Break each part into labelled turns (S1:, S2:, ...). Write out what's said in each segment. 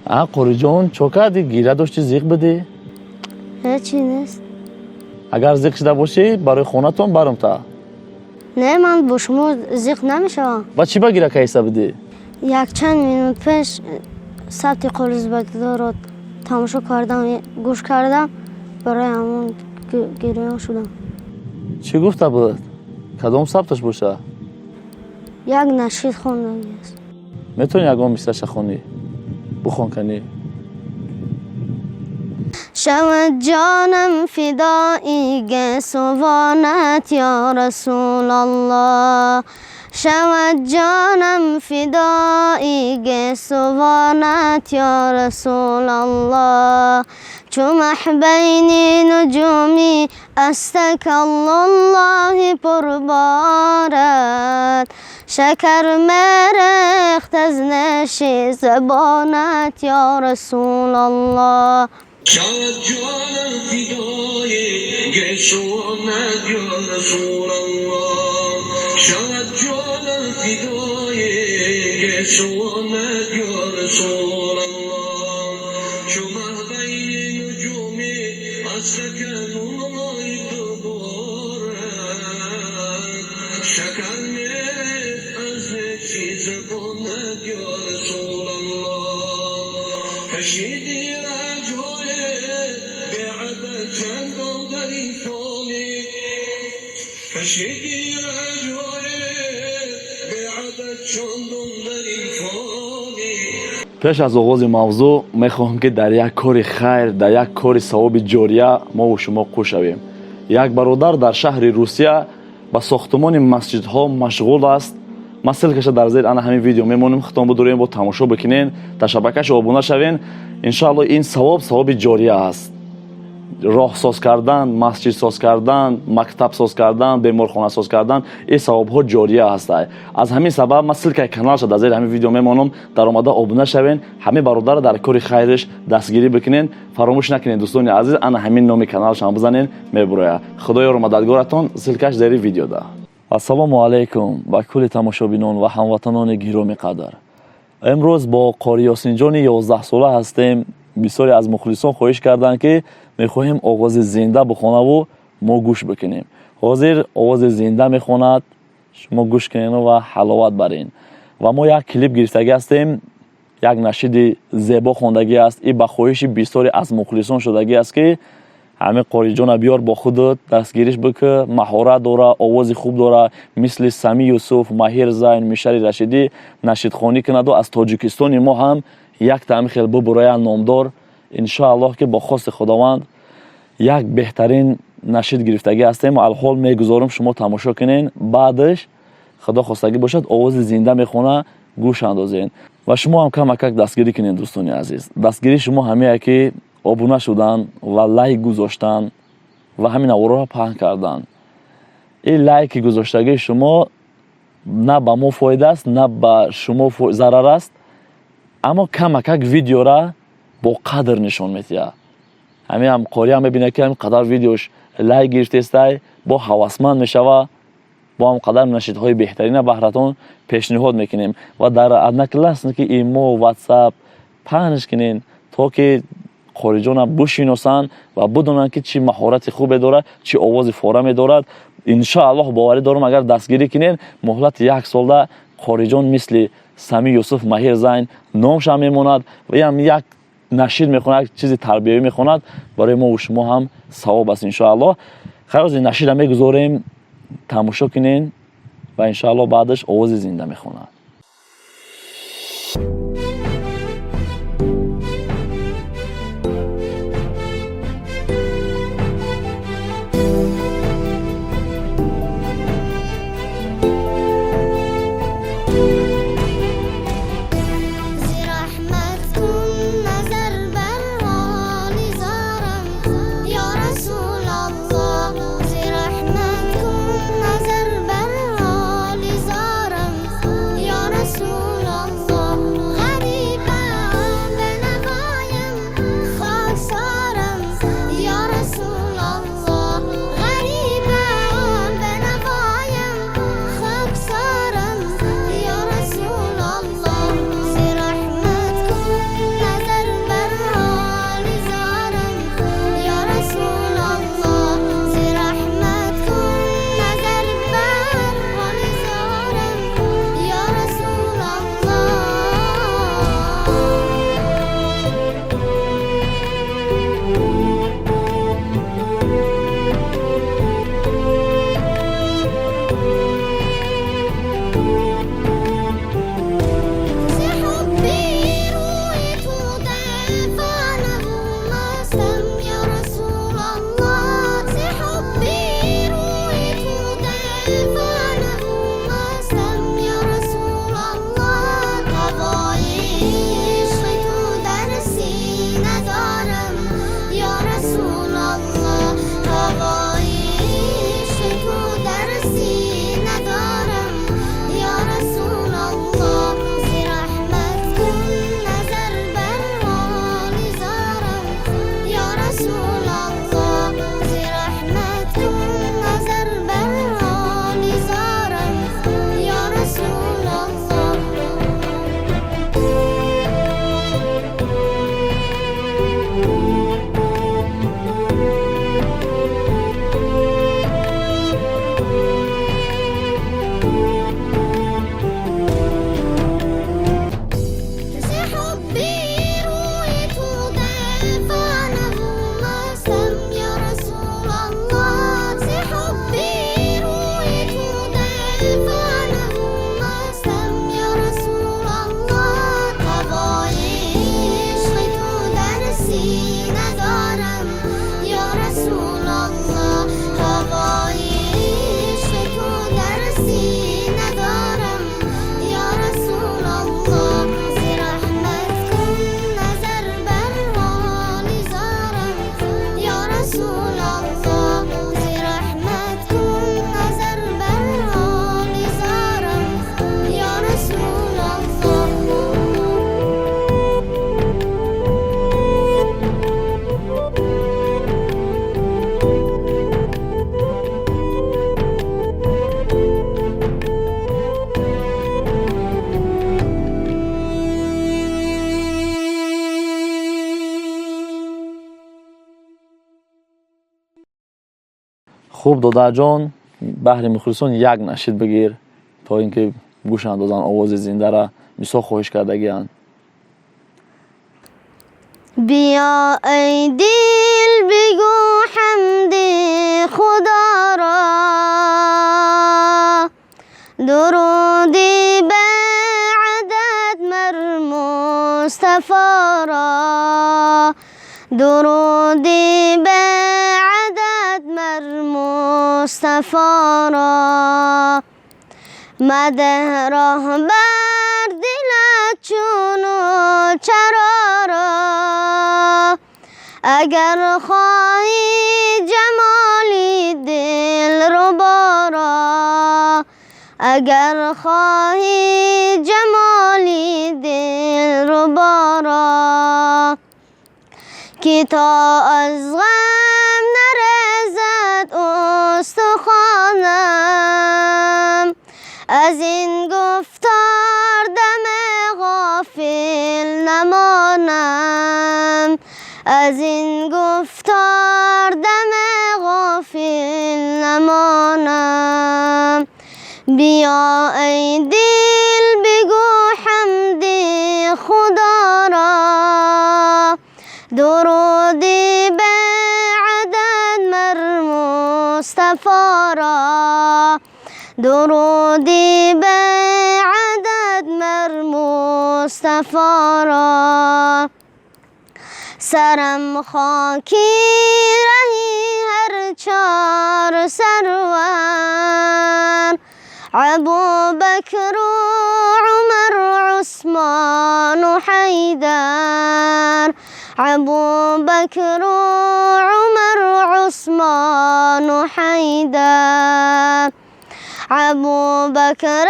S1: А Қориҷон, чо кардӣ? Гиря дошти, зиқ будӣ?
S2: Ҳечи нест.
S1: Агар зиқ шуда бошӣ, барои хонатон барам та.
S2: Не, ман бо шумо зиқ намешавам.
S1: Ва чӣ ба гиря кайса будӣ?
S2: Якчанд минут пеш сабти Қоризбекдорро тамошо кардам, гӯш кардам, барои ҳамон гирён шудам.
S1: Чӣ гуфта буд? Кадом сабташ боша?
S2: Як нашид хондагӣ аст.
S1: Метавонӣ ягон мисраша хонӣ? Бухон канӣ.
S2: Шавад ҷонам фидои гесувонат, ё Расулаллоҳ. Шавад ҷонам фидои гесувонат, ё Расулаллоҳ. Чу маҳбайни нуҷуми аз такаллуллоҳи пурборад, шакар мерехт аз неши забонат, ё Расулаллоҳ.
S3: شود جانم فدای گیسوانت یا رسول الله، شود جانم فدای گیسوانت یا رسول الله. چو مهبین نجومی از تکلمهای تو بارد، شکر میریخت از نشی زبانت یا رسول الله. کشیدی رنجهای بعدد چندان در این فانی، کشیدی رنجهای بعدد چندان در این فانی.
S1: Пеш аз оғози мавзӯъ мехоҳам, ки дар як кори хайр, дар як кори савоби ҷория мову шумо қӯш шавем. Як бародар дар шаҳри Русия ба сохтумони масҷидҳо машғул аст. Ман ссылкаша дар зери ана ҳамин видео мемонем, худтон будурем, бо тамошо бикунен, дар шабакаша обуна шавен. Иншоалло, ин савоб савоби ҷория аст. Роҳ соз кардан, масҷид соз кардан, мактаб соз кардан, беморхона соз кардан, ин савобҳо ҷория ҳастанд. Аз ҳамин сабаб ман ссылкаи каналша дар зери ҳамин видео мемонам, даромада обуна шавен, ҳамин бародарро дар кори хайриш дастгирӣ бикунен. Фаромӯш накунед, дӯстони азиз, ана ҳамин номи каналшам бизанен, мебурояд. Худо ёру мададгоратон, ссылкаш зери видеода. Ассалому алайкум ба кулли тамошобинон ва ҳамватанони гиромӣ қадр. Имрӯз бо Қори Ёсинҷони 11сола ҳастем. Бисёре аз мухлисон хоҳиш карданд, ки мехоҳем овози зинда бихонаву мо гӯш бикунем. Ҳозир овози зинда мехонад, шумо гӯш кунену ва ҳаловат барен. Ва мо як клип гирифтагӣ ҳастем, як нашиди зебо хондагӣ аст. И ба хоҳиши бисёре аз мухлисон шудагӣ аст, ки ҳамин Қориҷона биёр, бо худат дастгириш бикӣ, маҳорат дора, овози хуб дора, мисли Сами Юсуф, Маҳир Зайн, Мишари Рашидӣ нашидхонӣ кунаду аз Тоҷикистони мо ҳам якта ҳамин хел бубуроянд номдор. Иншоаллоҳ, ки бо хости Худованд як беҳтарин нашид гирифтагӣ ҳастем. Алҳол мегузорам, шумо тамошо кунен, баъдаш Худо хостагӣ бошад, овози зинда мехона, гӯш андозен ва шумо ҳам камакак дастгирӣ кунед. Дӯстони азиз, дастгирии шумо ҳамее ки обуна шудан ва лайк гузоштан ва ҳамин аворро паҳн кардан. Ин лайки гузоштагии шумо на ба мо фоида аст, на ба шумо зарар аст, аммо камакак видеора бо қадр нишон медиҳад. Ҳамин ҳам қориам мебинад, ки ҳамин қадар видеош лайк гирифтестай, бо ҳавасманд мешава, бо ҳам қадар нашидҳои беҳтарина баҳратон пешниҳод мекунем. Ва дар Одноклассники, имо, Ватсап паҳнш кунен, то ки қориҷона бишиносанд ва бидонанд, ки чӣ маҳорати хубе дорад, чӣ овози фораме дорад. Иншоаллоҳ, боварӣ дорам, агар дастгирӣ кунен, муҳлати як солда Қориҷон мисли Сами Юсуф, Маҳир Зайн номшам мемонад ва ям як нашид мехонад, як чизи тарбиявӣ мехонад, барои мо шумо ҳам савоб аст, иншоаллоҳ. Хайрози нашида мегузорем, тамошо кунен ва иншоаллоҳ баъдаш овози зинда мехонад.
S2: Зи раҳмат кун назар бар ҳоли зорам, ё Расулаллоҳ. Зи раҳмат кун назар бар ҳоли зорам, ё Расулаллоҳ.
S1: Хуб, додарҷон, баҳри мухлисон як нашид бигир, то ин ки гӯш андозанд овози зиндара, бисёр хоҳиш кардагианд.
S2: Биё, эй дил, бигӯ ҳамди Худоро, дуруди беадад мар Мустафоро, дуруди беадад мар Мустафоро. Мадеҳ роҳ бар дилат чуну чароро, агар хоҳӣ ҷамоли дилруборо, агар хоҳӣ ҷамоли дилруборо, ки то аз ғам нарезад устухонам, аз ин гуфтор даме ғофил намонам, аз ин гуфтор даме ғофил намонам. Биё, эй дил, бигӯ ҳамди Худоро, дуруди беадад мар Мустафоро, дуруди беадад мар Мустафоро. Сарам хоки раҳи ҳар чор сарвар, Абубакру Умар, Усмону Ҳайдар, Абубакру Умар, Усмону Ҳайдар. Абубакр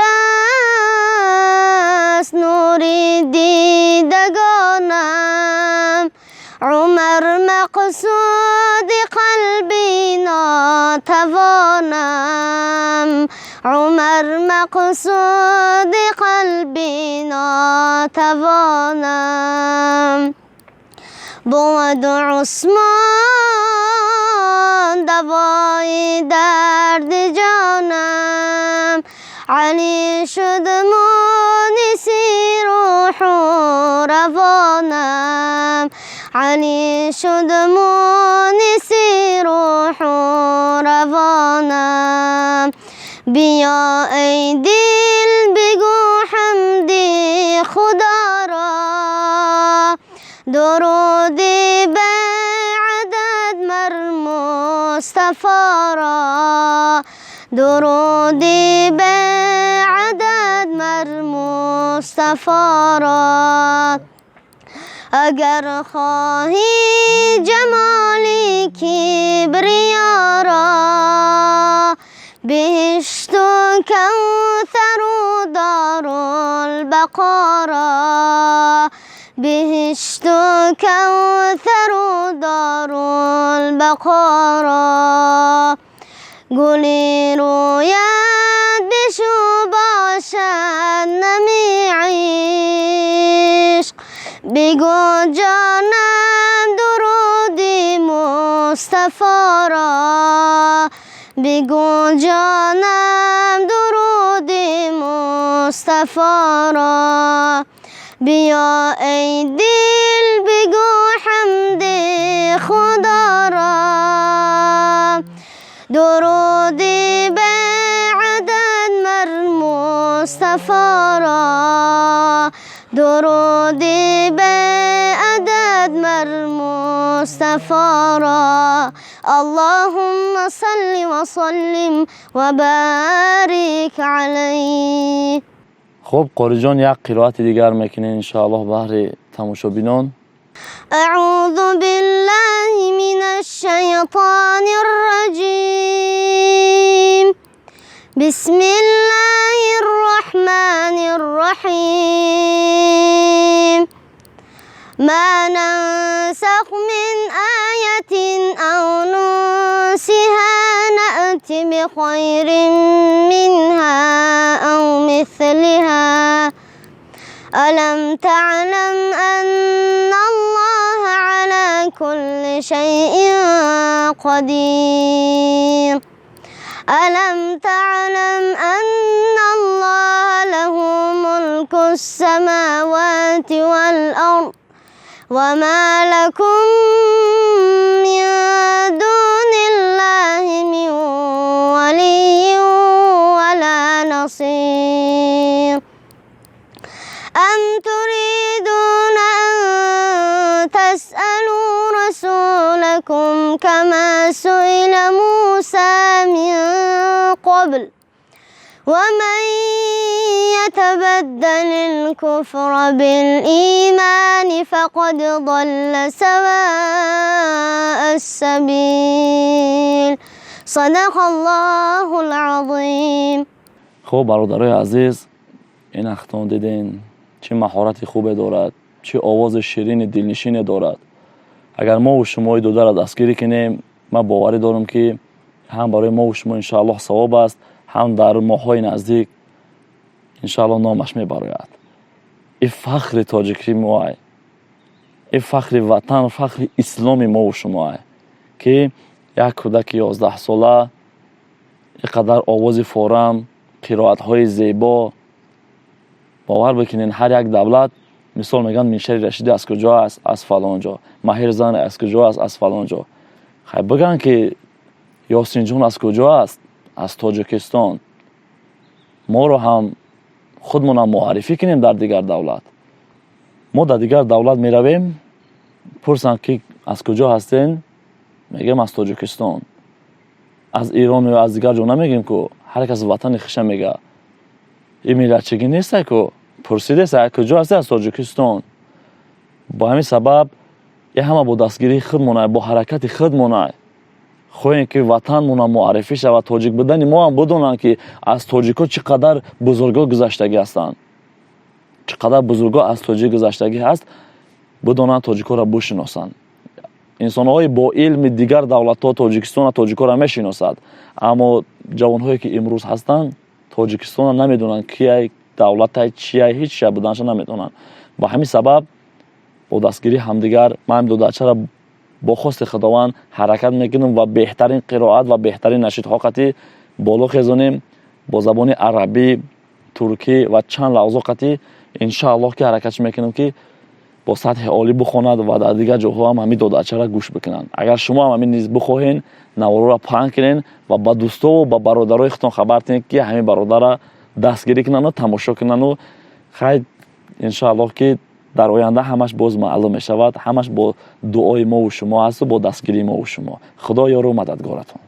S2: аст нури дидагонам, Умар мақсуди қалби нотавонам, Умар мақсуди қалби нотавонам. Бувад Усмон давои дарди ҷонам, Алӣ шуд муниси рӯҳу равонам, Алӣ шуд муниси рӯҳу равонам. Биё, эй дил, бигӯ ҳамди Худоро, дуруди беадад мар Мустафоро, дуруди беадад мар Мустафоро. Агар хоҳӣ ҷамоли кибриёро, биҳишту кавсару дорулбақоро, биҳишту кавсару дорулбақоро. Гули рӯят бишӯ, бошад нами ишқ, бигӯ, ҷонам, дуруди Мустафоро, бигӯ, ҷонам, дуруди Мустафоро. Биё, эй дил, бигӯ ҳамди Худоро, дуруди беадад мар Мустафоро, дуруди беадад мар Мустафоро. Аллоҳумма салли ва саллим ва борик алайҳ.
S1: Хуб, қориҷон, як қироати дигар мекунем, иншоаллоҳ, баҳри тамошобинон.
S2: أعوذ بالله من الشيطان الرجيم. بسم الله الرحمن الرحيم. ما ننسخ من آية أو ننسها نأت بخير منها أو مثلها. ألم تعلم أن الله على كل شيء قدير. ألم تعلم أن الله له ملك السماوات والأرض وما لكم من دون الله من ولي ولا نصير. أم تريدون أن تسألوا رسولكم كما سئل موسى من قبل ومن يتبدل الكفر بالإيمان فقد ضل سواء السبيل. صدق الله العظيم.
S1: Хуб, бародарои азиз, ин ахтон диден, чӣ маҳорати хубе дорад, чӣ овози ширини дилнишине дорад. Агар мову шумои додара дастгирӣ кунем, ман боварӣ дорам, ки ҳам барои мову шумо иншоаллоҳ савоб аст, ҳам дар моҳҳои наздик иншоаллоҳ номаш мебарояд. И фахри тоҷикии моай, и фахри ватан, фахри исломи мову шумоай, ки як кӯдаки 11-сола ин қадар овози форам, қироатҳои зебо. Бовар бикунед, ҳар як давлат, мисол, мегӯянд: Мишари Рашидӣ аз куҷо аст? Аз фалон ҷо. Маҳир Зан аз куҷо аст? Аз фалон ҷо. Хай, бигӯянд, ки Ёсинҷон аз куҷо аст? Аз Тоҷикистон. Моро ҳам худмонам муаррифӣ кунем дар дигар давлат. Мо дар дигар давлат меравем, пурсанд, ки аз куҷо ҳастен? Мегӯем, аз Тоҷикистон. Аз Ирон ё аз дигар ҷо намегӯем ку. Ҳар кас ватани хиша мега. Ин миллатчигӣ нестай ку. Пурсидест, аз куҷо ҳасте? Аз Тоҷикистон. Бо ҳамин сабаб и ҳама бо дастгирии худмонай, бо ҳаракати худмонай. Хоҳем, ки ватанмона муаррифӣ шавад, тоҷик будани мо ҳам бидонанд, ки аз тоҷикҳо чӣ қадар бузургҳо гузаштагӣ ҳастанд, чӣ қадар бузургҳо аз тоҷик гузаштагӣ ҳаст, бидонанд, тоҷикҳоро бишиносанд. Инсонҳои бо илми дигар давлатҳо Тоҷикистона, тоҷикҳоро мешиносад, аммо ҷавонҳое, ки имрӯз ҳастанд, Тоҷикистонро намедонанд, кияй, давлатай, чияй, ҳеҷ чия буданашо намедонанд. Ба ҳамин сабаб бо дастгирии ҳамдигар ман додачаро бо хости Худованд ҳаракат мекунем ва беҳтарин қироат ва беҳтарин нашидҳо қатӣ боло хезонем, бо забони арабӣ, туркӣ ва чанд лафзо қатӣ, иншааллоҳ, ки ҳаракатш мекунем, ки бо сатҳи олӣ бихонад ва дар дигар ҷоҳо ҳам ҳамин додачаро гӯш бикунанд. Агар шумо ҳам ҳамин низ бихоҳен, наворро паҳн кунен ва ба дӯстову ба бародарои худтон хабар тиҳед, ки ҳамин бародарро дастгирӣ кунану тамошо кунану. Хай, иншоаллоҳ, ки дар оянда ҳамаш боз маълум мешавад. Ҳамаш бо дуои мову шумо ҳасту бо дастгирии мову шумо. Худо ёру мададгоратон.